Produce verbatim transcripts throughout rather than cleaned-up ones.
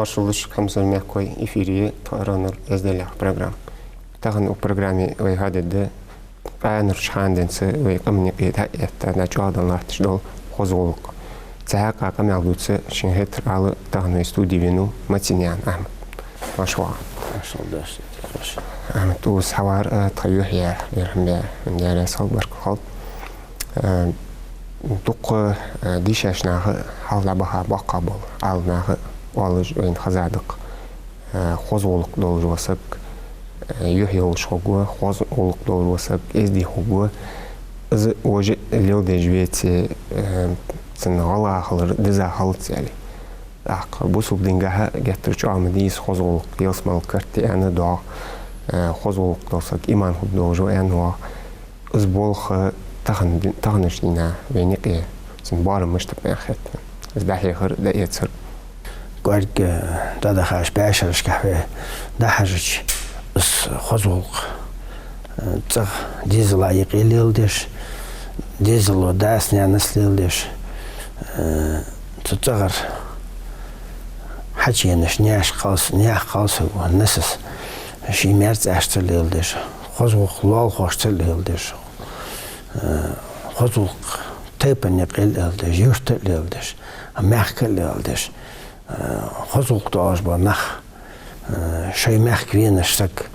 Маршал да шуга, Хамзат Мекой, эфире я тхоай «Эздел» яха программа. Тахан укх программе вай хьадергда къаьнарча хана денз вай къаман юкъе дӀаэтта, дӀачӀоагӀденна латташ дола хоза гӀулакх. Цу хьакъехьа къамаьл дувца шун хетар ала тахан вай студе венав Маценаькъан Ахьмад. Марша воагӀалва. Маршал да шуга, маршал. Ахьмад, укхаза хьавар, а, тха юхье, лерхӀам бе, Дала раьза хилва, баркал хилда. Э, дукха, э, дийшача наха, хьалха дӀабаха боккхагӀа бола Ӏаламнаха оалаш вайна хеза да-кх, э, хоза гӀулакх долаш вола саг, э, юхь йолаш хургва, хоза гӀулакх долаш вола саг эздий хургва. Из вож леладеш веце, э, цун гӀалгӀа хилар деза хилац аьле. ТӀаккха бусалба дингахьа геттара чӀоагӀа ма дий из хоза гӀулакх, ялсмале карт я аьнна доагӀа, э, хоза гӀулакх дола саг иман хургдолаш ва аьнна доагӀа. Из болх тахан ди-, таханарча дийнахьа вайна юкъе цун боарам мишта ба аьнна хет хьона? Из дӀахьехар, дӀаэцар. КӀоарга, э, дӀадахача бӀаьшерашкахьа вай дӀахьажача, из хоза гӀулакх, э, цӀагӀа дезала юкъе леладеш, дезало дас-наьнас леладеш, э, цу цӀагӀара хьачуенаш наьха кхалс-, наьха кхалсаго, насас ший маьр цӀаьшца леладеш, хоза гӀулакх лоалахошца леладеш, э, хоза гӀулакх тайпан юкъе леладеш, юрта леладеш, мехка леладеш, э, хоза гӀулакх доалаш бола нах, э, шоай мехка венаш саг,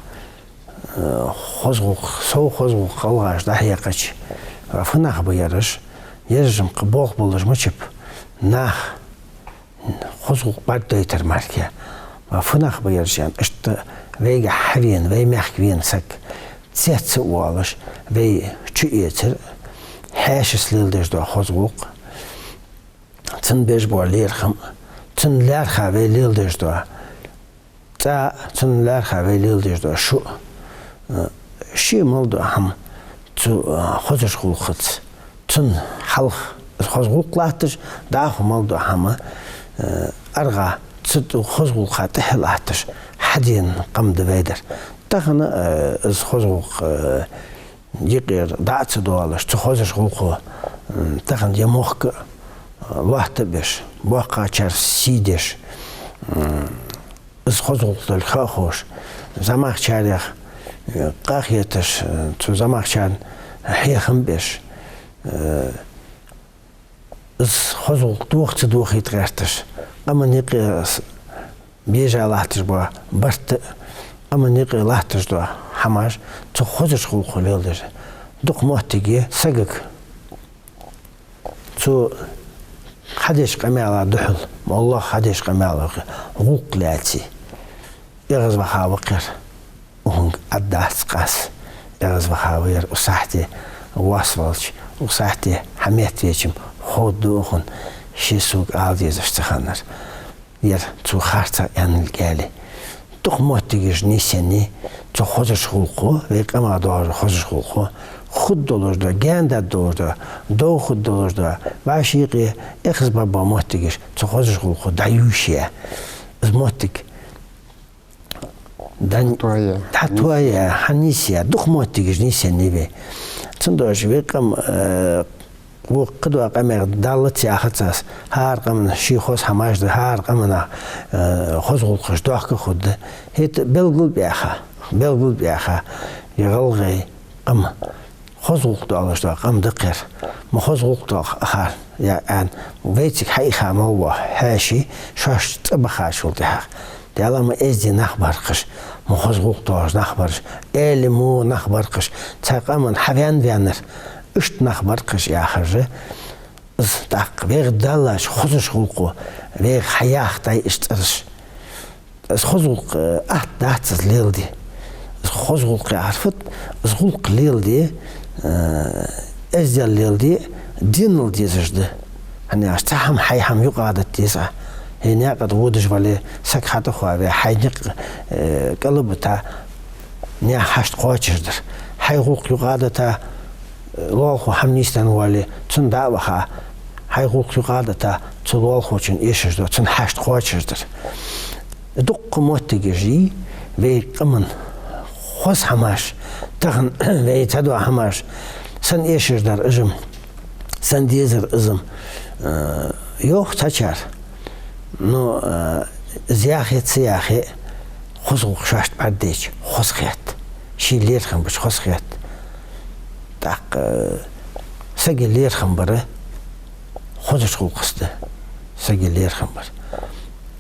э, хоза гӀулакх, сов хоза гӀулакх гӀалгӀаша дӀахьекхача, фу нах ба ераш, ераш-м кхы болх болаш мичаб, нах хоза гӀулакх бӀаргадайтар мара-кх. Ва фу нах ба ераш аьнна, иштта вайгахьа хьавена, вай мехка вена саг цецвоалаш, вай чуэцар, хьаьшаца леладеш дола хоза гӀулакх, цунна беш бола лерхӀам, цунна лаьрхӀа вай леладеш дола цӀа, цунна лаьрхӀа вай леладеш дола шу, э, ше мел дола хӀама цу, э, хозача гӀулакхаца, цунна хьалха из хоза гӀулакх латташ, дӀахо мел дола хӀама, э, аргӀа цу хоза гӀулакха тӀехьа латташ, хьадена къам да вай дар. Тахан, э, из хоза гӀулакх, э, юкъера дӀа а ца доалаш, цу хозача гӀулакхо, м, тахан ер мохк, э, лоаттабеш, боккхагӀчар сий деш, м, из хоза гӀулакх долга ха а ховш, зӀамагӀчарех, э, къахеташ, э, цу зӀамагӀчарна хьехам беш, э, из хоза гӀулакх доха ца дохийта гӀерташ, къаман юкъе с-, бежа латташ бола барт а, къаман юкъе латташ дола хӀамаш цу хозача гӀулакхо леладеш. Дукха моттиг я сагага цо хьадеча къамаьла духьал, моллагӀа хьадеча къамаьла гӀулакх лаьце, эгӀазваха ва-кх ер, укхунга Ӏаддац къас, эгӀазваха ва ер, укх сахьте вас валча, укх сахьте хьа метта веча-м ховргда укхунна, ше сога ала дезаш ца хиннар. Ер цо харцахьа аьннилга аьле. Дукха моттигаш нийсъеннай цу хозача гӀулакхо, вай къамах доагӀаш дола хозача гӀулакхо, хургдолаш дола, гаьна даргдолаш дола, дов хургдолаш дола, вӀаший юкъе эхаза баргбола моттигаш цу хозача гӀулакхо дӀаювшаяь. Из моттиг дӀа-, дӀатоаяь, хьанийсъяь, дукха моттигаш нийсъеннай вай. Цудухьа вай къам, э, вокх кхыдола къамаьл даллац яхац аз. ХӀара къаман ший хоза хӀамаш да, хӀара къаман, э, хоза гӀулакхаш дохка хургда. ХӀаьта белгалбаьха, белгалбаьха, ер гӀалгӀай къам хоза гӀулакх доалаш дола къам да-кх ер. Ма хоза гӀулакх дола ахар, я аьнна, вайцига хьаийха мел вола хьаьший шоаш цӀабахачул тӀехьагӀа. Даьла ма эздий нах бар-кх уж, ма хоза гӀулакх доалаш нах бар уж, Ӏелим мо нах бар-кх уж, цу къаман хьавена ваьннар, иштта нах бар-кх уж яхаш, из тӀаккха вайх даллача хозача гӀулакхо вайх хьаяхийтай уж цӀераш. Из хоза гӀулакх, э, атта дац из леладе. Из хоза гӀулакх яхар фуд, из гӀулакх леладе, э, эздел леладе денал дезаш да. ХӀана аьлча цхьа хӀама, хьай хӀама юкъагӀа дита деза Ӏа. ХӀаьта наькъа тӀа водаш вале, саг хьатӀахоаве, хьай никъ, э, кӀал а бита, наьха хьашт кхоачашдар. Хьай гӀулакх юкъагӀа дита, э, лоалахо хӀама нийсденна воале, цунна дӀа а ваха, хьай гӀулакх юкъагӀа дита, цу лоалахочун эшаш дола, цун хьашт кхоачашдар. Дуккха моттигаш я вай къаман хоза хӀамаш, тахан вай ца дола хӀамаш, сенна эшаш дар уж-м, сенна дезар из-м, э, йоах цхьачар. Но, э, из яхе а, ца яхе а, хоза гӀулакх шоашта бӀаргадайча, хоза хет. Ший лерхӀам бича, хоза хет. ТӀаккха, э, сага лерхӀам бар хозача гӀулакхаца да. Сага лерхӀам бар.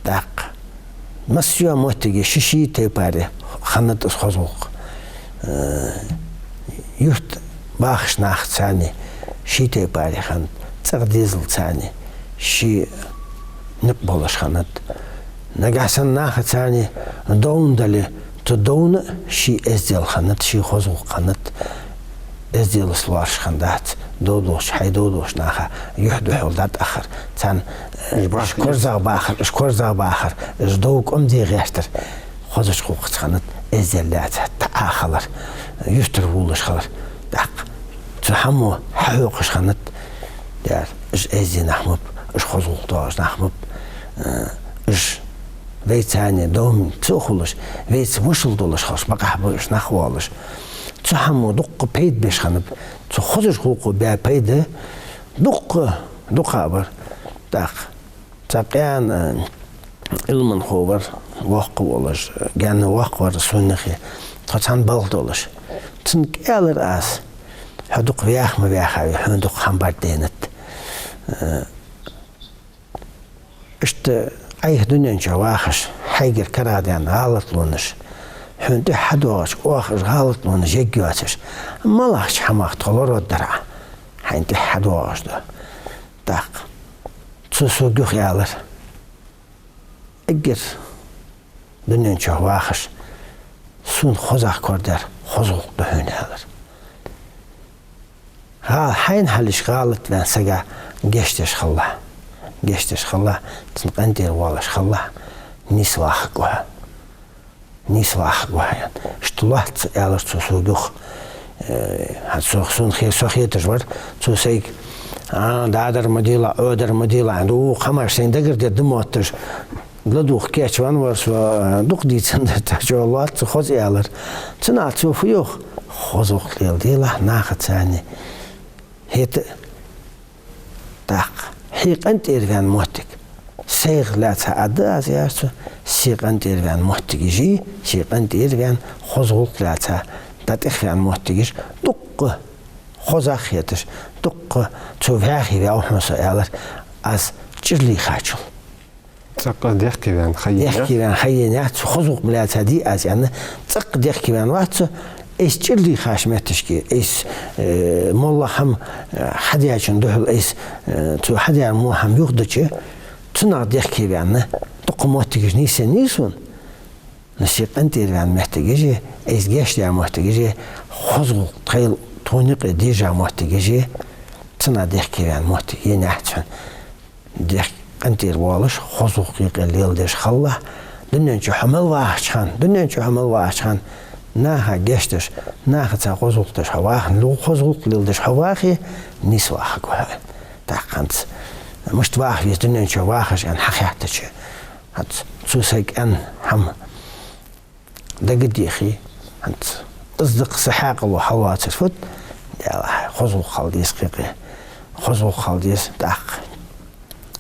ТӀаккха массайола моттиге ший-ший тайпара хиннад из хоза гӀулакх. Э, юрта бахача нахаца а ший тайпара хиннад, цӀагӀа дезалца а ший никъ болаш хиннад. Нагахьа санна нахаца а довна дале, цу довна ший эздел хиннад, ший хоза гӀулакх хиннад. Эзделаца лоархӀаш хиннадац, дов долча, хьай дов долча наха юхь-духьал дӀатӀахар. Царна, э, уж корзагӀбахар, уж корзагӀбахар, уж дов кӀомаде гӀертар. Хозача гӀулакхаца хиннад эздел лаьца таӀа хилар, юртара воалаш хилар. ТӀаккха цу хӀамо хьахьокхаш хиннад, дер, уж эздий нах ма ба, уж хоза гӀулакх доагӀаш нах ма ба, э, уж вайца а довнаш ца хулаш, вайца вошал долаш хилча, бакъахьа ба уж нах оалаш. Цу хӀамо дукха пайда беш хиннаб. Цу хозача гӀулакхо баь пайда дукха, дукха а бар. ТӀаккха цхьа къаьна, э, Ӏилманхо вар, воккха волаш, гаьна воккха вар сона юхе, тхо цхьана балха долаш. Цунга аьлар аз: «Хьо дукха ваьха ма ваьхавий, хьона дукха хӀама бӀаргадайнад. Э, иштта Ӏайха дунен чу вахаш, хьайгара карагӀдаьнна гӀалатлонаш хьона тӀехьа хьадоагӀача, оаха уж гӀалатлонаш ергйоацаш, малагӀча хӀамах тхо лораддар Ӏа, хьайна тӀехьа хьадоагӀаш да». ТӀаккха цо сога юха аьлар: «Эггара дунен чу вахаш, сона хозагӀа корадаьр хоза гӀулакх да хьона», — аьлар. ГӀал-, хьайна хьалхашка гӀалат ваьнна сага гешт деш хилалахь, гешт деш хилалахь, цун къинтӀера воалаш хилалахь, нийса вахаргва хьо. Нийса вахаргва хьо, аьнна. Иштта лоацца аьлар цо сога юха. Э, хӀанз со, сона хе-, со хеташ вар, цо сайга: «А, да дар ма дилла, Ӏо дар ма дилла», — аьнна, дукха хӀамаш сайна дагардер да мотташ, ладувгӀа кийчвенна вар со, э, дукха дийцад, тӀаккха чӀоагӀа лоацца хоза аьлар. Цунах цо фу йоах: «Хоза гӀулакх леладелахь нахаца а». ХӀаьта а тӀаккха хьай къинтӀера ваьнна моттиг сайх лаьца а да аз, аьлар цо, сай къинтӀера ваьнна моттигаш а, сай къинтӀера ваьнна хоза гӀулакх лаьца дӀатӀехваьнна моттигаш дукха хоза хеташ, дукха цо ваьхе ваьв хьона со, аьлар, аз чӀир лийхачул. ЦӀаккха дехке ваьнна ха енаяц. Дехке ваьнна ха енаяц, цу хоза гӀулакх ма лаьца дий аз, аьнна. ЦӀаккха дехке ваьнна вац со, айса чӀир лийхача метташка, айса, э, моллагӀа хӀама, э, хьадаьчун духьал айса, э, цо хьадаьр мо хӀама юхадича, цунах дехке ваьнна, дукха моттигаш нийсъеннай сона. Но сай къинтӀера ваьнна моттигаш а, айса гешт даь моттигаш а, хоза гӀулакх тхоай, тхона юкъе дийша моттигаш а, цунах дехке ваьнна моттиг енаяц хьона. Дехке, къинтӀера воалаш, хоза гӀулакх юкъе леладеш хилалахь. Дунен чу хьо мел вахача хана, дунен чу хьо мел вахача хана, наха гешт деш, нахаца хоза гӀулакх деш хьо вахе, хоза гӀулакх леладеш хьо вахе, нийса вахаргва хьо. ТӀаккха хӀанз мишта ваха веза дунен чу вахаш, аьнна, хьахаьттача, хӀанз цо сайга аьнна хӀама дагадехе, хӀанз из да-кх са хьаькъало хьалоацар фуд, Даьла хьа, хоза гӀулакх хила деза кхы, хоза гӀулакх хила деза, тӀаккха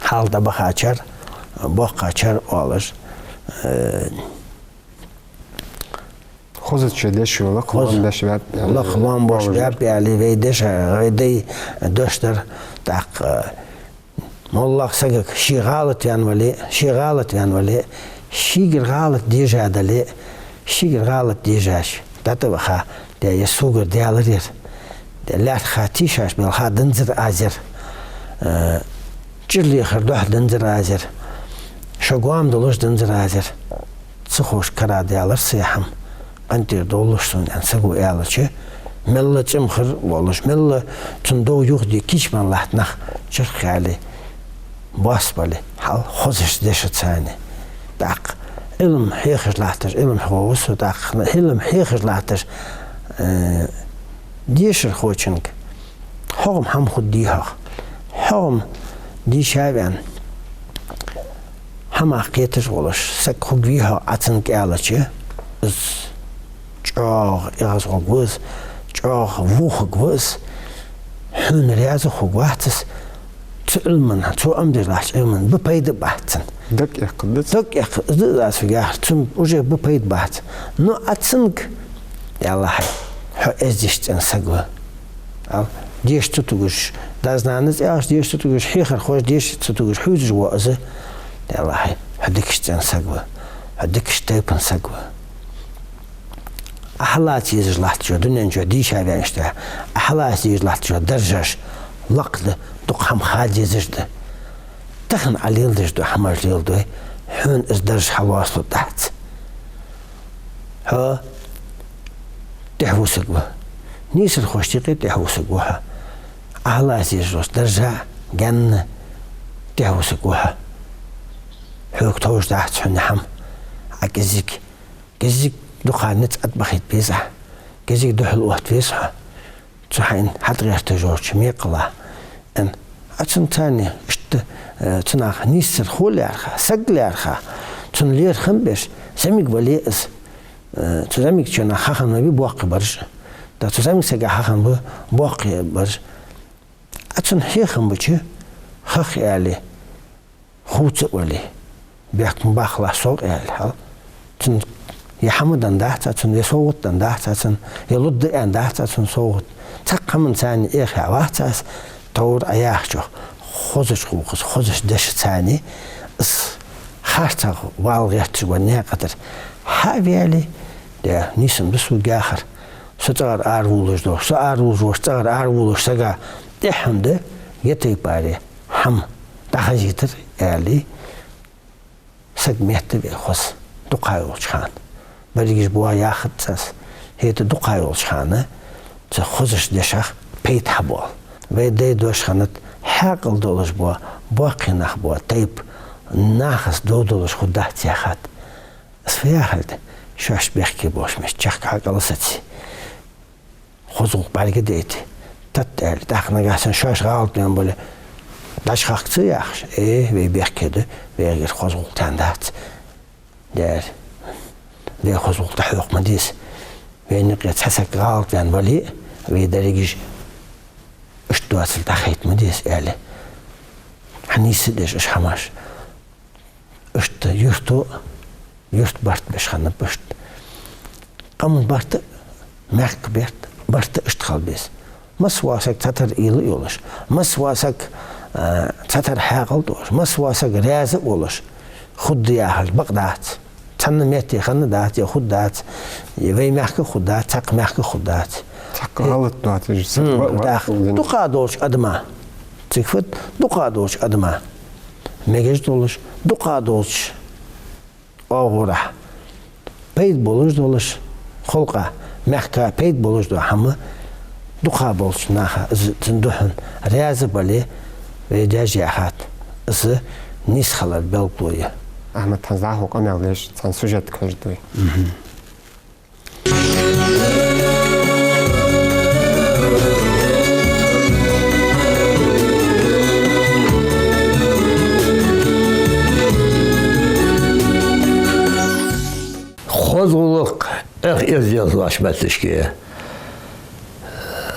хьал дӀабахачар, боккхачар оалаш, э, хозача дешо лакха лоам беш ваьб, лакха лоам беш ваьб, аьле, вай деша, вай дай дош дар, тӀаккха, э, моллагӀа сагага ше гӀалат ваьнна вале, ше гӀалат ваьнна вале, шийгара гӀалат дийша дале, шийгара гӀалат дийшача, дӀатӀаваха, де, ер согара даьлар ер, де, лаьтта ха тийшаш белха данзар аз ер, э, чӀир лехар духьа данзар аз ер, шо гоама долаш данзар аз ер. Ца ховш карагӀдаьлар са ер хӀама, къинтӀера довлалаш сона, аьнна, саго аьлча, мел цӀимхар волаш, мел цун дов юхаде кийчбенна латта нах чарх хьале, бос бале, хьал хозача дешаца а. ТӀаккха Ӏилма хьехаш латташ, Ӏилмахо ва со, тӀаккха Ӏилма хьехаш латташ, э, дешархочунга хьогӀ-м хӀама хургдий хьогӀ. ХьогӀ-м дийша а ваьнна, хӀамах кхеташ волаш саг хургвий хьогӀ Ӏа цунга аьлча, из чӀоагӀа эгӀаз хургва из, чӀоагӀа во хургва из, хьона раьза хургвац из, цу Ӏилман, цо Ӏомадеш латтача Ӏилман ба пайда бац цунна. Дог эккхар да цун. Дог эккхар да, аз хьога яхар, цун уже ба пайда бац. Но а цунга, я Аллахӏ, хьо эздеш цӀена саг ва. Ал, деша ца тугаш, дас-нанас аьлча, деша ца тугаш, хьехархоша деша ца тугаш хьувзаш вола из, я Аллахӏ, хьо дикача цӀена саг ва, хьо дикача тайпан саг ва. Ӏа хьалаца езаш латташ йола, дунен чу дийша ваьннаш да, Ӏа хьалаца езаш латташ йола даржаш лакха да, дукха хӀама ха дезаш да. Тахан Ӏа леладеш дола хӀамаш леладой, хьона из дарж хьалоацалургдац. Хьо тӀехьа вусаргва. Нийсархошта юкъе тӀехьа вусаргва хьо. Ӏа хьалаца езаш йолча даржа, гаьнна тӀехьа вусаргва хьо. Хьога товш дац хьона хӀама. Ӏа кӀезига, кӀезига дукха ницкъ тӀабахийта беза хьо. КӀезига духьал отта веза хьо. Цу хьайна хьатӀагӀерташ йолча мекхала. Эн, а цун царни, иштта, э, цу наха нийсархо лаьрхӀа, саг лаьрхӀа, цун лерхӀам беш, зӀамига вале из, э, цу зӀамигачунна хьахинна ба боккхий бараш. Да цу зӀамига сага хьахинна ба боккхий бараш. А цун хьехам бача, хах аьле, хувца а вале, бехк ма баккхалахь сох аьле хьал. Цун е хӀама деннадац, а цун е совгӀат деннадац, а цун е лургда аьннадац, а цун совгӀат. Цхьаккха хӀаман царни эхь вац аз, товр Ӏа яхачох. Хозача гӀулакхаца, хозача дешаца царни из харцахьа вала гӀерташ вар наькъа тӀара хьа а ваьле, да, нийса ма да сога яхар. Со цӀагӀара аравувлаш долаш, со аравувлаш волча цӀагӀара аравувлаш сага тӀехьа хӀама да, е тайпара хӀама дӀахазийтар, аьле, саг метта ве хоза, дукха йолча хана. Берригаш боа яхац аз, хӀаьта дукха йолча хана цу хозача дешах пайда хьабоал. Вай дай дош хиннад, хьаькъал долаш боа, боккхий нах боа, тайпа нахаца дов долаш хургдац яхад. Аз фу яхалга да, шоаш бехке болча метташка хьакъал саций. Хоза гӀулакх бӀаргадайта, тата аьле, тӀаккха нагахьа санна шоаш гӀалат ваьнна бале, дӀачухахка ца яхаш, э, вай бехке да, вайгара хоза гӀулакх таьннадац. Дера, вай хоза гӀулакх дӀахьокха ма деза. Вайна юкъе цхьа саг гӀалат ваьнна вале а, вай дерригаш иштта доацар дӀахайта ма деза, аьле. Хьанийса деш уж хӀамаш. Иштта юрто, юрта барт беш хиннаб иштта. Къаман барт а, мехка барт, барт а иштта хила беза. Масса вола саг цхьатарра уйла а йолаш, масса вола саг, а, цхьатарра хьаькъал а долаш, масса вола саг раьза а волаш, хургда яхалга бакъ дац. Цхьанне метте хиннадац, е хургдац, е вай мехка хургдац, цхьаккха мехка хургдац. Цхьаккха гӀалат доацаш, м, ва-, ва-, дах. Дукха долча адама. Цига фуд, дукха долча адама. Мегаш долаш, дукха долча оагӀорахьа пайда болаш долаш, халкъа, мехка пайда болаш дола хӀама, дукха болча наха, из цун духьал раьза бале, вай даьша яхад, из нийса хилара белгало я. Ахьмад, хӀанз дӀахо къамаьл деш, цхьан сюжетага хьожаргда вай. Мгм. Хоза гӀулакх, эх, эздел лоацаш метташка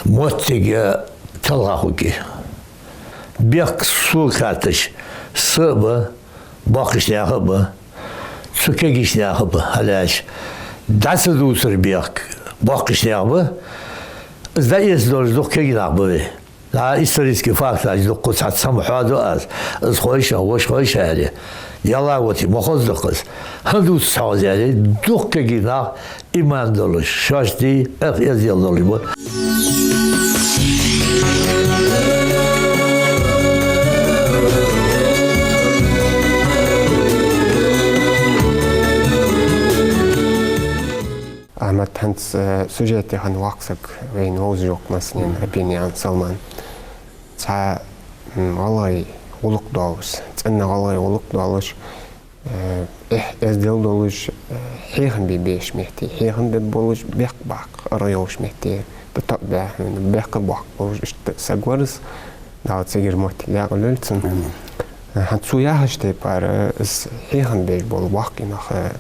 моттиг талха хургья. Бехк сога хаьттача, са а ба, боккхийча наьха а ба, цу кегийча наьха а ба, хӀана аьлча дӀа ца дувцар бехк боккхийча наьха ба, из дӀаэца долаш дукха кегий нах ба вай. ДӀа исторически факташ дукха цхьацца хӀама хьоаду аз, из хой шоана, вож хой шоана аьле, ялла воти, ма хоза да-кх из. ХӀана дувц хьо из аьле, дукха кегий нах иман долаш, шоашта дий, эх, эздел долаш ба. Ахьмад, хӀанз, э, сюжете хинна воккха саг вайна вовзаш ва-кх, массанена, Апинаькъан Салман. Цхьа, м, гӀалгӀай гӀулакх долаш, цӀена гӀалгӀай гӀулакх долаш, э, эхь-эздел долаш, э, хьехам бе безача метте, хьехам бергболаш, бехк баккха аргӀа йолча метте, тӀатоабаь, хьона бехк а боаккхаргболаш, иштта саг вар из, Дала цигара моттиг даькъала йойла цун. Амин. Э, хӀанз цо яхача тайпара, из хьехам беш бола боккхий нах, э,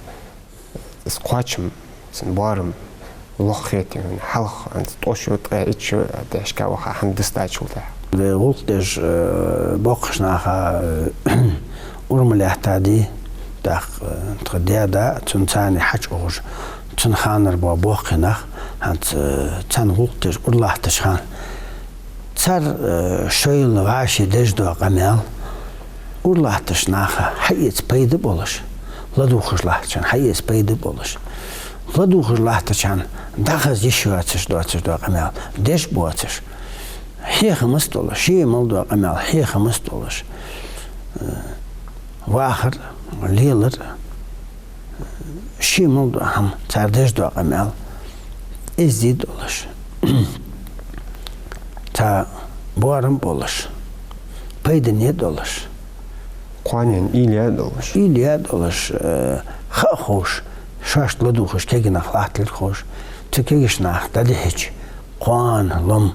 из кхоачам, цун боарам лоха хетий хьона, хьалха, хӀанз ткъо шу, ткъаь итт шу тешка ваха, хӀама дистачул тӀехьа? Вай гӀулакх деш, э, боккхийча наха, э, Ура ма лаьттадий, тӀаккха, э, тха даь-да, цун царна хьачуухаш, цун ханара бола боккхий нах, хӀанз, э, царна гӀулакх деш, ура латташ хана. Цар, э, шоайла вӀаши деш дола къамаьл, ура латташ наха хьаэца пайда болаш, ладувгӀаш латтачарна хьаэца пайда болаш, ладувгӀаш латтачарна дӀахаза йиш йоацаш доацаш дола къамаьл деш боацаш, хьехамца долаш, ше мел дола къамаьл хьехамца долаш, э, вахар, лелар, ше мел дола хӀама, цар деш дола къамаьл эздий долаш, цхьа боарам болаш, пайдане долаш, кхоанен уйла е долаш, уйла е долаш, э, ха а ховш, шоашта ладувгӀаш кегий нах латталга ховш, цу кегийча наха дӀадихьача кхоана, лом,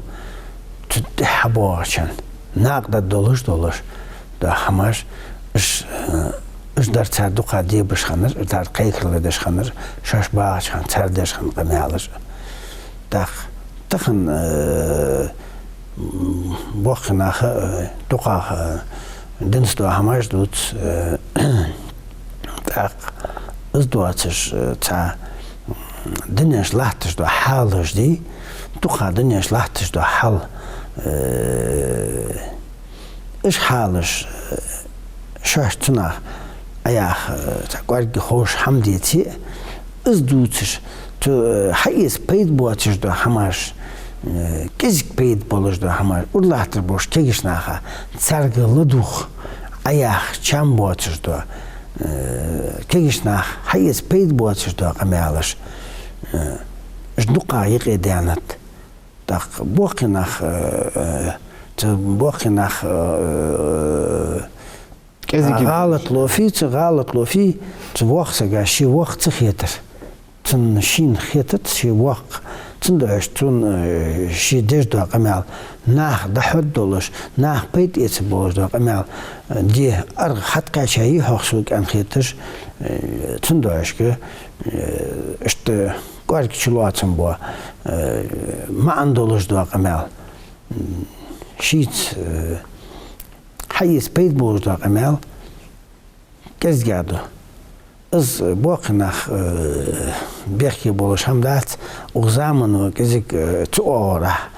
цу тӀехьа боагӀачарна накъадаргдолаш долаш дола хӀамаш, уж, э, уж дар цар дукха дебаш хиннар, цар кхайкарал деш хиннар, шоаш багӀача хана цар деш хинна къамаьлаш. ТӀаккха тахан, э, м, боккхий наха, э, дукхагӀа, э, динца дола хӀамаш дувц, э, тӀаккха из доацаш, э, цхьа, м, дунен чу латташ дола хьалаш дий, дукха дунен чу латташ дола хьал, э, уж хьалаш, э, шоаш цунах Ӏаяха, э, цхьа кӀоарга ховш хӀама деце а, из дувцаш, цу, э, хьаэца пайда боацаш дола хӀамаш, э, кӀезига пайда болаш дола хӀамаш, ура латтар болаш кегийча наха, царга ладувгӀа, Ӏаяха чам боацаш дола, э, кегийча наха хьаэца пайда боацаш дола къамаьлаш, э, уж дукха юкъе даьннад. ТӀаккха боккхий нах, э, э, цу боккхий нах, э, э, кӀезига гӀалат лофий, цу гӀалат лофий, цу воккхача сага ший воккха ца хетар. Цунна шийна хетац ший воккха. Цудухьа цунна, э, ше деш дола къамаьл наха дӀахьоргдолаш, наха пайда эца болаш дола къамаьл, э, де аргӀа хьатӀакхаьча йий-хьогӀ сога аьнна хеташ, э, цудухьа, э, иштта кӀоарга чулоацам бо, э, маӀан долаш дола къамаьл, м, шийца, э, хьаэца пайда болаш дола къамаьл кӀезига да. Из боккхий нах, э, бехке болаш хӀама дац, укх замано кӀезига, э, цу оагӀорахьа,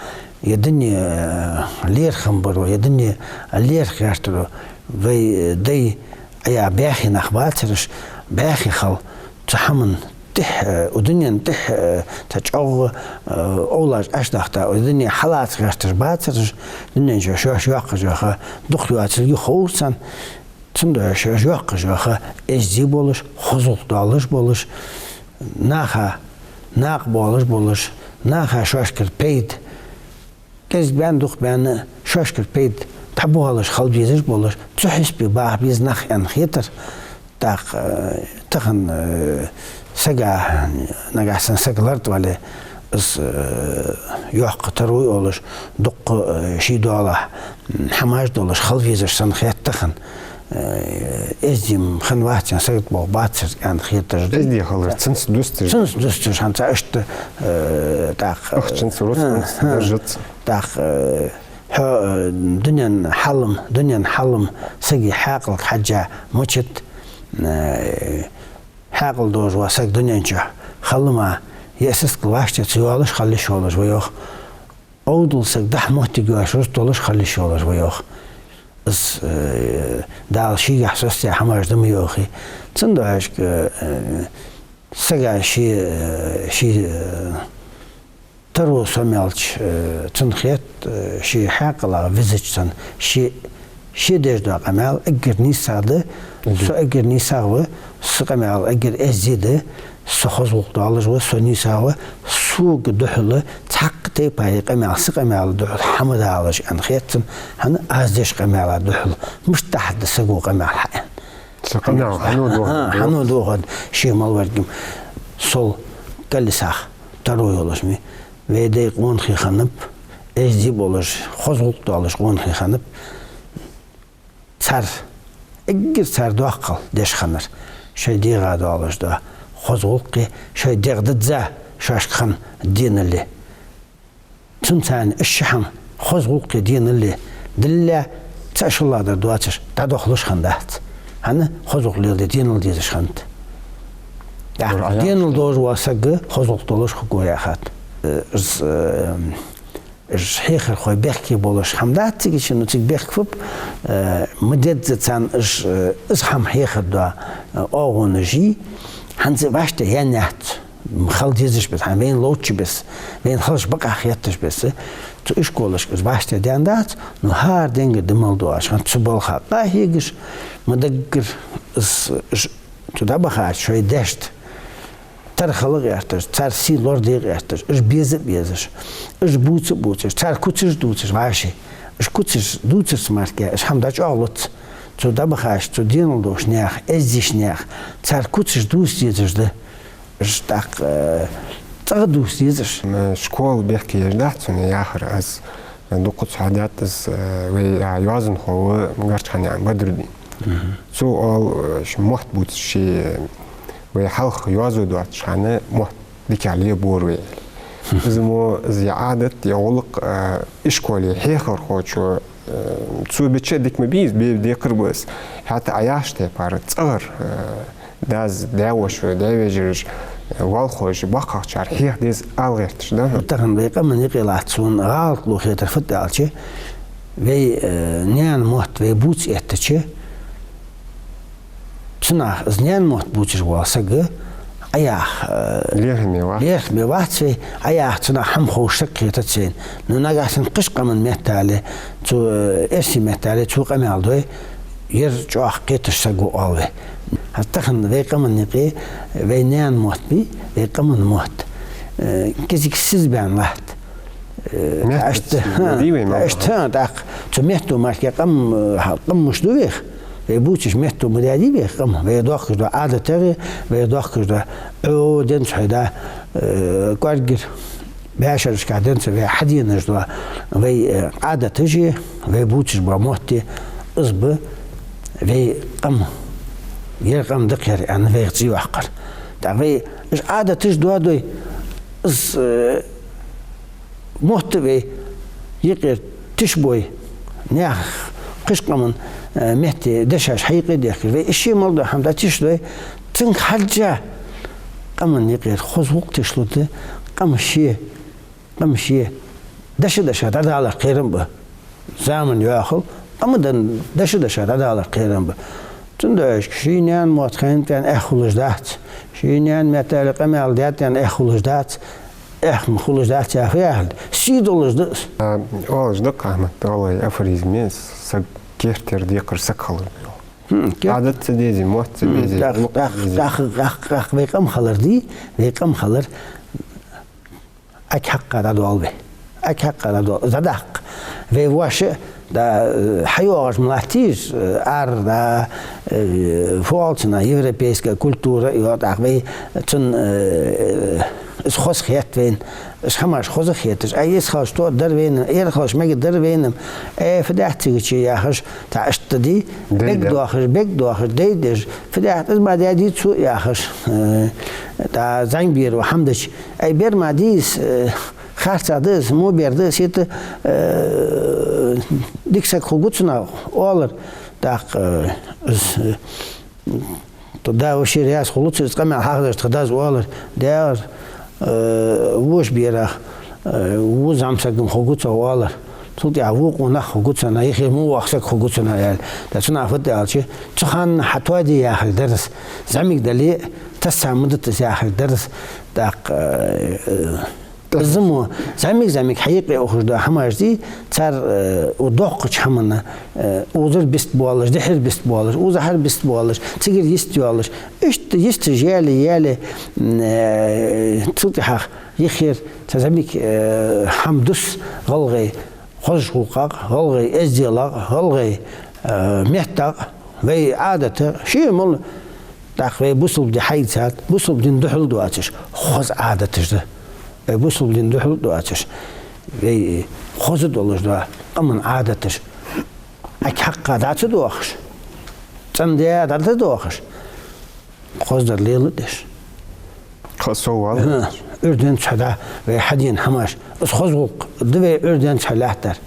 е дуне, э, лерхӀам баро, е дуне лерхӀа гӀертаро, вай, э, дай Ӏа баьхий нах бацараш, баьхий хила, цу хӀаман тӀехьа, э, укх дунен тӀехьа, э, цхьа чӀоагӀа, э, овлаш Ӏочудахийта, укх дуне хьалаца гӀерташ бацараш, дунен чу шоаш йоаккхаш йола ха дукха йоацилга ховш царна, цудухьа шоаш йоаккхаш йола ха эздий болаш, хоза гӀулакх доалаш болаш, наха накъа боалаш болаш, наха шоашкара пайда, кӀезига баьнна, дукха баьнна, шоашкара пайда дӀабоалаш хила безаш болаш, цу хьисапе баха беза нах аьнна хетар. ТӀаккха, э, тахан, э, сага, нагахьа санна саг лартӀа вале, из, э, йоккха таро йолаш, дукха, э, ший доалахьа, м, хӀамаш долаш хила везаш санна хет тахан. Э, эздий-м хинна вац аьнна сагот боагӀа бацар аьнна хеташ да. Эздий хилар цунца дусташ. Цунца дусташ, хӀанз иштта, э, тӀаккха, ахчанца, рузкъанца, хӀа, хӀа, даржаца. ТӀаккха, э, хьо, э, дунен хьал-м, дунен хьал-м сага хьаькъалга хьежжа мичад, э, хьаькъал долаш вола саг дунен чу хила мара, е сискал вӀаштӀехьа ца йоалаш хила йиш йолаш ва йоах. Ӏовдал саг дӀа-хьа моттиг йоацаш рузкъа долаш хила йиш йолаш ва йоах. Из, э, Дала шийгахьа соцаяь хӀамаш да ма йоахий. Цудухьа, э, сага ший, э, ший, э, таро сомаьлча, э, цунна хет, э, ший хьаькъалах везача санна, ший, ше деш дола къамаьл эггара нийсагӀа да, со эггара нийсагӀа ва, са къамаьл эггара эздий да, со хоза гӀулакх доалаш ва, со нийсагӀа ва, сога духьала цхьаккха тайпара къамаьл, са къамаьла духьала хӀама далаш аьнна хет цунна, хӀана, аз деча къамаьла духьала. Мишта дахьаргда саго къамаьл хьааьнна? Са къамаьл хьан дохаргда? ХӀана дохаргда? Ше мел варгва-м сол кӀалисах таро йолаш ма вий. Вай дай къонахий хиннаб, эздий болаш, хоза гӀулакх доалаш къонахий хиннаб. Цар, эггара цар доккхал деш хиннар шоай дегӀа доалаш дола хоза гӀулакхи, шоай дегӀ дизза шоашка хинна деналли. Цунца царна уж ши хӀама, хоза гӀулакхи деналли, диллале, цаӀ шоллагӀдар доацаш дӀадохалуш хиннадац. ХӀана хоза гӀулакх леладе денал дезаш хиннад. Ӏа денал долаш вола саг хоза гӀулакх долаш хургва яхад. Э, из, э, из хьехархой бехке болаш хӀама дац цига, ну, цига бехк фуд, э, ма дезза царна из, э, из хӀама хьехар дола, э, оагӀонаш я, хӀанз вӀаштӀехьа яьнна яц. Хила дезаш бесса, хӀана, вайна ловча бесса, вайна халш бакъахьа хетташ бесса, цу ишколашка из вӀаштӀехьа даьнна дац, ну, хӀара денга да мел доагӀаш, хӀанз цу балха къахьегаш, ма даггара из, из цу дӀабахача шоай дешта тара хила гӀерташ, цар сий лораде гӀерташ, уж беза а безаш, уж бувца а бувцаш, цар куцаш дувцаш вӀаший, уж куцаш дувцарца мара уж хӀама дӀачӀоагӀлац, цу дӀабахача, цу денал долча наьха, эздийча наьха, цар куцаш дувца дезаш да. Уж тӀаккха, э, цӀагӀа дувца дезаш. М, школа бехке еш дац цунна яхар аз. Дукха ца хьадаьд аз, э, вай, а, йоазонхо ва Гарчханаькъан Бадрудин. Мгм. Цо оал, э, ший мотт бувца, ший, э, вай хьалха йоазув доацача хана мотт дикагӀа лебора вай. Из мо, из я Ӏадат, я гӀулакх, э, ишколе хьехархочо, э, цо бича дика ма бий из, бе-, декхар ба из. ХӀаьта Ӏа яхача тайпара цӀагӀара, э, дас, даь-воша, даь-вежараш, валхойш, боккхагӀчар хьеха деза ала гӀерташ да. Тахан вай къаман юкъе латта сона гӀалат лу хетар фуд аьлча, вай, э, наьна мотт вай бувца эттача, цунах из наьна мотт бувцаш вола саг, Ӏа яха, э, лерхӀаме вац. ЛерхӀаме вац вай, Ӏа яха цунах хӀама ховш саг хетац вайна. Ну, нагахьа санна кхыча къаман меттала, цу, э, эрсий меттала цо къамаьл дой, ер чӀоагӀа кхеташ саг ва оал вай. ХӀаьта тахан вай къаман юкъе вай наьна мотт бий, вай къаман мотт, э, кӀезига сизбаьнна латт. Э, метта иштта, ма дий вай, ма иштта, тӀаккха цу метто мара къам, э, къам мишта ду вайх? Вай бувцача метто ма даьдий вайх къам? Вай доахкаш дола ӀадатагӀа, вай доахкаш дола, Ӏо денз хьой да, э, кӀоарггара бӀаьшерашка денз вай хьаденаш дола вай, э, Ӏадаташ а, вай бувцаш бола мотт а, из ба вай къам, ер къам да-кх ер аьнна вайх цӀи йоаккхар. ТӀаккха вай уж Ӏадаташ доадой, из, э, мотт а вай юкъера тиша бой, наьха кхыча къаман, э, метте дешаш хьаюкъедехкаш, вай из ше мел дола хӀама дӀатиша дой, цунга хьежжа къаман юкъера хоза гӀулакх тишлургда, къам ше, къам ше деша-деша дӀадалар кхерам ба. Заман йоахал, амма дан деша-деша дӀадалар кхерам ба. Цудухьа ший наьна мотт хиннад аьнна эхь хулаш дац. Ший наьна меттала къамаьл даьд аьнна эхь хулаш дац. Эхь ма хулаш дац, яхар яхалга. Сий долаш да из. А, оалаш да-кх, Ахьмад, гӀалгӀай афоризме, саг кертера декхар саг хилар да. Хм, кер- Ӏадат ца дезий, мотт ца дезий, тӀаккха, гӀулакх ца дезий. ТӀаккха, тӀаккха, тӀаккха вай къам хилар дий, вай къам хилар. Ӏа кхы хьакъ дӀадоал вай. Ӏа кхы хьакъ дӀадоал. ЗӀадаккха. Вай воша, да, э, хьайоагӀаш ма латтий уж, э, ара, да, э, фу оал цунах, европейская культура, йоах, тӀаккха вай цун, э, из хоза хет вайна. Из хӀамаш хоза хеташ. Ай, из хилча тоъаргдар вайна, ер хилча мегаргдар вайна. Э, фу дац цига чу яхаш, тӀаккха иштта дий, бег доахаш, бег доахаш, дайдеш. Фу дац, из ма даьдий цо яхаш. Э, тӀаккха зӀамигера ва хӀама дича. Ай, бер ма дий из, э, харцахьа да из, мо бер да из, хӀаьта, э, дика саг хургва цунах оалар, тӀаккха, э, из, э, тха да воша раьза хулац из къамаьл хьахезача, тха дас оалар, даьра, э, воша берах, э, во зӀамсаг-м хургва цох оалар. Цул тӀехьагӀа во къонах хургва цунах, юхера во воккха саг хургва цунах аьле. ТӀаккха цунах фуд аьлча, цу хана хьатоаде яхилга дар из, зӀамига дале а, тасса ма дита из яхилга дар из, тӀаккха, э, э, Из мо зӀамига-зӀамига хьаюкъе ухаш дола хӀамаш дий, цар, э, у доккхача хӀамана, э, укхазара бист боалаш, дехьара бист боалаш, укхазахьара бист боалаш, цигара йист йоалаш. Иштта йисташ яле, яле, м, э, цул тӀехьагӀа юхера цхьа зӀамига, э, хӀама дус гӀалгӀай хозача гӀулакхах, гӀалгӀай эзделах, гӀалгӀай, э, меттах, вай Ӏадатах, ше мел, тӀаккха вай бусалба ди хьаийцад, бусалба дина духьал доацаш, хоза Ӏадаташ да. Вай бусалба дина духьал доацаш, вай хоза долаш дола къаман Ӏадаташ. Ӏа кхы хьакъ дӀа ца доахаш, цӀена-даа дӀа ца доахаш, хоза дар леладеш. Кхы а соввал. Ӏуйре денз хьо да вай хьадена хӀамаш. Из хоза гӀулакх да вай Ӏуйре денз хьо лаьттар.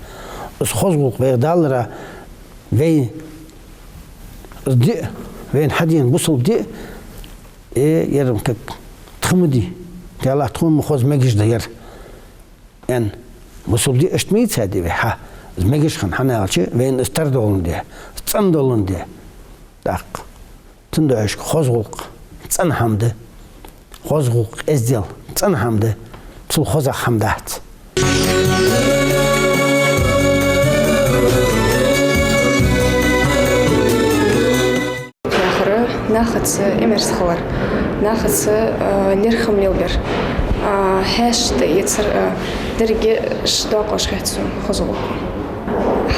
Из хоза гӀулакх вайх далара вай из диъ Вайна хьадена бусалба ди, э, ер-м как тха ма дий, Даьллахь, тхона ма хоза мегаш да ер, аьнна, бусалба ди иштта ма йийцадий вай, хьа, из мегаш хинна, хӀана аьлча вайна из тара доландаь, из цӀена доландаь. ТӀаккха цудухьа хоза гӀулакх цӀена хӀама да. Хоза гӀулакх, эздел цӀена хӀама да, цул хозагӀа хӀама дац. Яхар, нахаца имерс хилар, нахаца, а, лерхӀам лелабар, а, хьаьшашта эцар, а, деррига ший доккхаш хет сона хоза гӀулакх.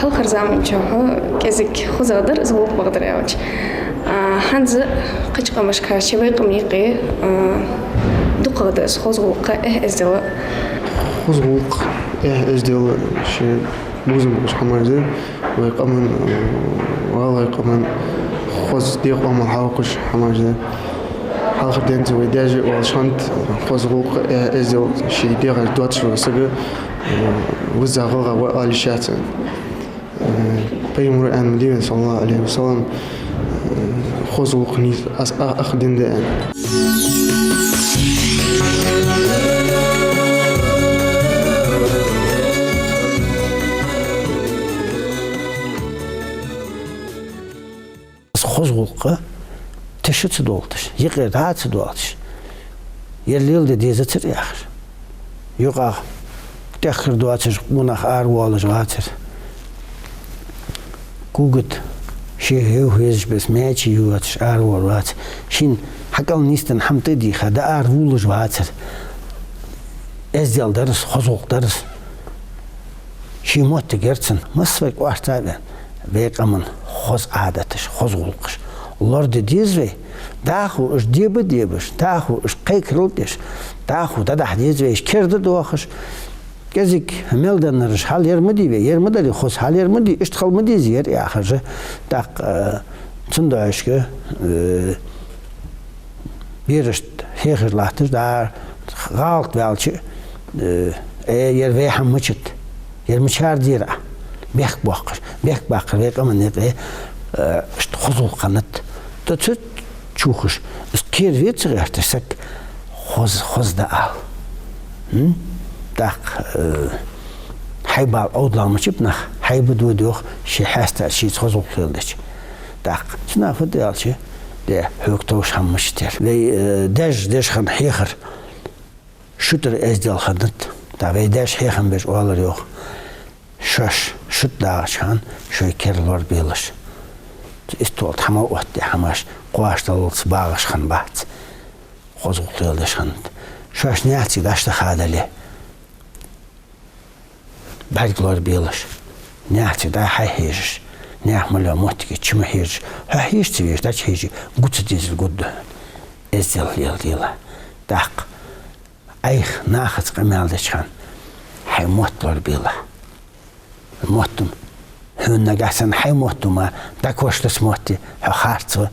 Хьалхарча заман чухь кӀезига хозагӀа дар из гӀулакх, бакъдар аьлча. А, хӀанз кхыча къамашка ший вай къаман юкъе, а, дукхагӀа да из хоза гӀулакх, эхь-эздел. Хоза гӀулакх, эхь-эздел ший бувзам болаш хӀамаш да. Вай къаман, а, гӀалгӀай къаман хоза дегӀа къаман хьалхаш хӀамаш да. Хьалхарча денца вай даьша оалаш хиннад, хоза гӀулакх, э, эздел ший дегӀа доацаш вола саг, э, визза гӀалгӀа ва ала йиш яц. Э, Пайхамара аьнна ма дий вайна, صلى الله عليه وسلم, э, хоза гӀулакх нийса ас-, а-, ах дин да аьнна. Из хоза гӀулакх тиша ца долийташ, юкъера дӀа а ца доалийташ, ер леладе дезацар яхаш. Юкъах тӀехкар доацаш къонах аравоалаш вацар. Когаш ший хьоахавезаш беса маьчи йоацаш аравоалаш вацар. Шийна хьакӀал нийсденна хӀама тӀа а дийха, дӀааравоалаш вацар. Эздел дар из, хоза гӀулакх дар из. Ший моттиг яр цун, массавар кӀоарца а ваьнна, вай къаман хоза Ӏадаташ, хоза гӀулакхаш лораде деза вай. ДӀахо уж деба а дебаш, дӀахо уж кхайкарал а деш, дӀахо дӀадахьа деза вай уж керда а доахаш. КӀезига мел деннараш хьал ер ма дий вай, ер ма дарий хоза, хьал ер ма дий, иштта хила ма дезий ер яхаш. ТӀаккха, э, цудухьа, э, берашта хьехар латташ, дӀа гӀалат ваьлча, э, э, ер вай хӀама мичад, ер мичара дера Ӏа? Бехк боаккхаш, бехк баккхар вай къаман юкъе, э, иштта хоза гӀулакх хиннад. ТӀаккха цу чу ухаш, из кхера ве ца гӀерташ саг, хоза, хоза да ала. М? ТӀаккха, э, хьайбал Ӏовдалмача нах хьайба дода йоах, ший хьаста шийца хоза гӀулакх леладеча. ТӀаккха цу наха фу да аьлча, де, хьога товш хӀама мичад ер. Вай, э, даьша деш хинна хьехар шуьтара эздел хиннад. ТӀаккха вай даьша хьехам беш оалар йоах: шоаш шуьта дагӀача хана шоай кер лорабелаш. Цу истола тӀа хӀама оттадаь хӀамаш кхоачадаллалца багӀаш хиннабац. Хоза гӀулакх леладеш хиннад. Шоаш наьхаца дӀа аш даха дале, бӀарг лорабелаш, наьхаца дӀа хьай хьежаш, наьха мел йола моттиг чу ма хьежаш, хьо хьежа ца везаш, дӀачухьежача, гу ца дезар гургда хьона. Эздел леладе. ТӀаккха Ӏайха нахаца къамаьл деча хана хьай мотт лорабе. Мотт-м, хьона нагахьа санна хьай мотт ма дӀакхоачаш дац, мотт хьо харц ва.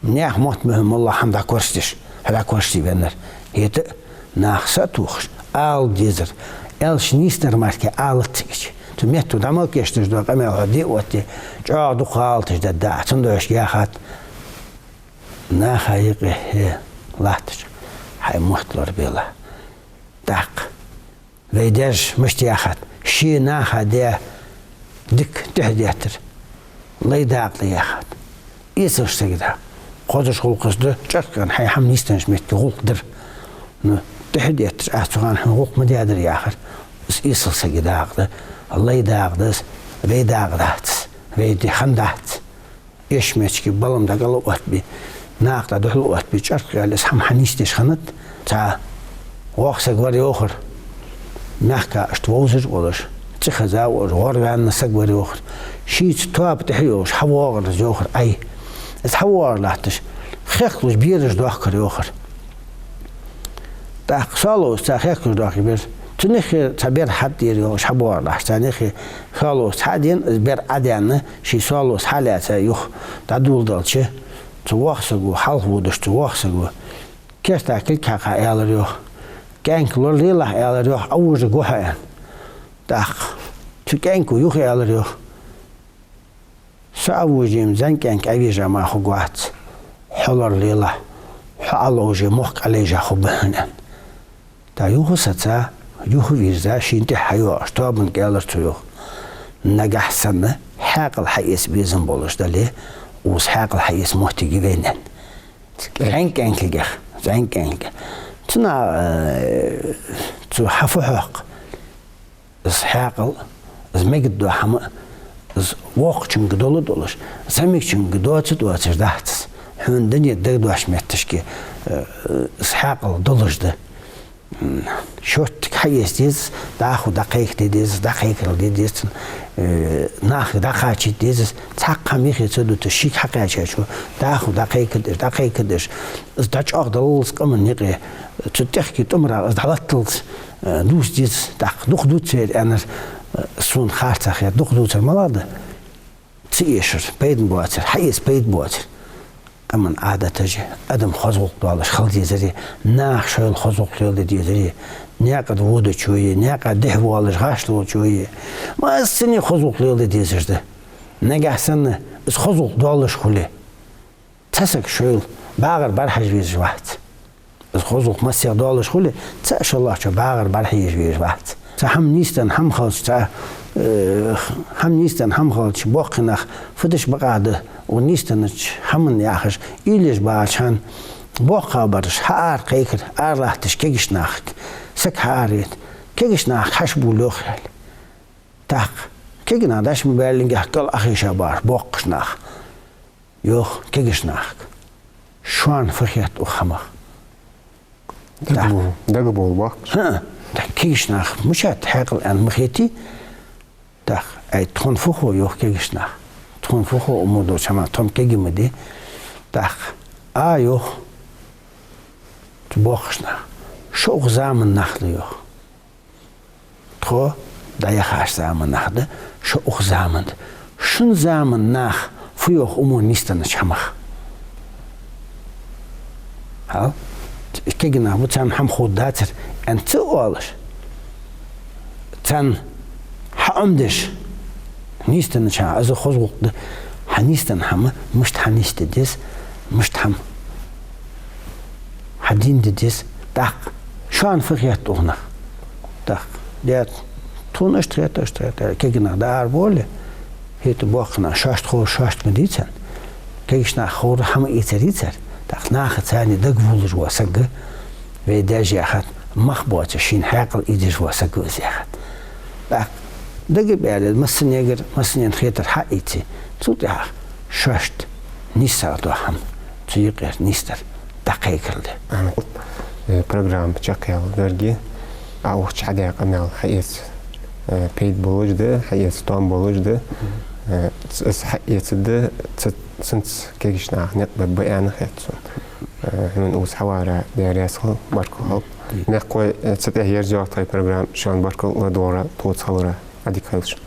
Наьха мотт ма хьона моллагӀа хӀама дӀакхоачаш деш, хьо дӀакхоачашде веннар. ХӀаьта а наха са а тохаш, ала дезар, аьлча нийсдар мара, алац цига. Цу метто дӀа мел кийчдеш дола къамаьл хьо де а оттаде, чӀоагӀа дукха гӀалаташ дергда Ӏа. Цудухьа яхад, наха юкъе хьо латтача, хьай мотт лорабе. ТӀаккха вай даьша мишта яхад: ше наха даь дика тӀехьа деттар лай дакъа да яхад. Эсала сага дакъа. Хоза гӀулакхаш да, чӀоагӀа хьай хӀама нийсденнача метте гӀулакх дар. Ну, тӀехьа детташ, аз цу хана хьона гӀулакх ма даьдар яхар, из эсала сага дакъа да, лай дакъа да из, вай дакъа дац, вай ди хиннадац. Эшмечки балам дагала оттабе, накха духьала оттабе, чӀоагӀа аьлча, из хӀама хьанийсдеш хиннад. Цхьа воккха саг вар йоахар, мехка иштта вовзаш а волаш, цӀи хеза а волаш, гӀорваьнна саг вар йоахар. Шийца тоаба тӀехьа а йолаш, хьавоагӀар из йоахар Ӏай. Из хьавоагӀар латташ, хехкалуш бераш доахкар йоахар. ТӀаккха соалоза цар хехкалуш доахкаш бер. Цу наьха цхьа бер хьатӀадера йоахаш хьабоагӀар латташ. Цу наьха соалоза цхьа а дена, из бер Ӏадаьнна, ший соалоза хьалаьца юха дӀадоладелча, цу воккхача саго, хьалха водаш цу воккхача саго, керта кулг хьакха аьлар йоах. КӀаьнк лоралелахь, аьлар йоах, Ӏовожаргва хьо, аьнна. ТӀаккха цу кӀаьнко юха аьлар йоах: со Ӏовожийта, зӀамига кӀаьнк Ӏовежа мара хургвац. хьо лоралелахь, хьо Ӏоловш, мохк Ӏолайжа хургба хьона, аьнна. ТӀаккха юха саца, юха вийрза, шийна тӀехьа хьайоагӀаш тоабан кӀаьлар цо, йоах: нагахь санна хьаькъал хьаэца безам болаш дале, укхаза хьаькъал хьаэца моттиг я вайна, аьнна. ЗӀамига кӀаьнкагех, зӀамига кӀаьнкагех. Цунах, э, цо хьафу хьокх: из хьаькъал, из мегаргдола хӀама, из воккхачунга дола долаш, зӀамигачунга доаца доацаш дац из. Хьона дунен дагадоаца метташка, э, из хьаькъал долаш да. М, шорттига хьаэца деза из, дӀахо дӀакхайкаде деза из, дӀакхайкарал де деза цун, э, нахага дӀакхачийта деза из, цхьаккха хӀама юхе ца дуташ, шийга хьакхаьчачо дӀахо дӀакхайкадеш, дӀакхайкадеш, из дӀачӀоагӀдаллалца къаман юкъе, цу тӀехкача тӀумарах из дӀалатталца, э, дувца деза из. ТӀаккха дукха дувцар, аьннар, э, сона харцахьа, дукха дувцар малагӀа да? Ца эшар пайда боацар, хьаэца пайда боацар. Къаман Ӏадаташ а, адам хоза гӀулакх долаш хила дезаре, наха шоайла хоза гӀулакх леладе дезаре, наькъа тӀа водачои, наькъа тӀа дехьа воалаш гӀаш долчои, массане хоза гӀулакх леладе дезаш да. Нагахь санна из хоза гӀулакх долаш хуле, цхьа саг шоайла багӀар бӀарахьежа везаш вац. Из хоза гӀулакх массехк долаш хуле, цхьа шоллагӀчоа багӀар бӀарахьежа везаш вац. Цхьа хӀама нийсденна хӀама хилча, цхьа, э, хӀама нийсденна хӀама хилча, боккхий нах фу деш бакъахьа да, укх нийсденнача хӀаман яхаш, уйла еш багӀача хана, боккхагӀбараш хьаара кхайкар, ара латташ кегийча нахага, саг хьааравайта, кегийча нахага хьаьша бувла йоах, аьле. ТӀаккха кегий нах дӀачу ма баьллинге кӀал Ӏохайша багӀаш боккхий нах. Йоах кегийча нахага: шоана фу хет укх хӀамах? Дага бу-, дага бола боккхий. ХӀаа, тӀаккха кегийча наха мичад хьаькъал аьнна ма хетий? ТӀаккха: ай, тхона фу хов, йоах кегийча наха. Тхона фу хов, умму долча хӀаман, тхо-м кегий ма дий. ТӀаккха: а, йоах цу боккхийча наха, шо укх заман нах да, йоах. Тхо дӀаяхача заман нах да, шо укх заман да. Шун заман наха фу йоах уммо нийсденнача хӀамах? Хьал, кегий нах ба, царна хӀама ховргдацар, аьнна ца оалаш, царна хьаӀомадеш, нийсденнача хӀамах, из хоза гӀулакх да, хьанийсденна хӀама мишта хьанийсде деза, мишта хӀама хьадийнде деза. ТӀаккха: шоана фу хет укх нах? ТӀаккха: дед, тхона иштта хет, иштта хет, аьле, кегий нах дӀаарабовле, хӀаьта боккхий нах шоашта ховр шоашта ма дий царна. Кегийча наха ховр хӀама ийцар ийцар. ТӀаккха наха царна дагавувлаш вола саг, вай даьша яхад, мах боацаш шийна хьаькъал ийдеш вола саг ва из яхад. ТӀаккха дагабаьле, массанегара, массанена хетар хьаийце, цул тӀехьагӀа шоашта нийсагӀа дола хӀама цу юкъера нийсдар дӀакхайкарал де. Амин. Э, программа чакхъяьлча, деррига Ӏа укх чу хьадаь къамаьл хьаэца, э, пайда болаш да, хьаэца тоам болаш да. Э, ц-, из хьаэцаргда, ц-, цунца кегийча наха никъ бергба аьнна хет сона. Э, хьона укхаза хьаварах Даьла раьза хилва, баркал хилда. Мехкахой, э, цу тӀа ерзайоагӀа тха программа, шоана баркал ладувгӀарах, тхоца хиларах. Ӏадика хийла шун.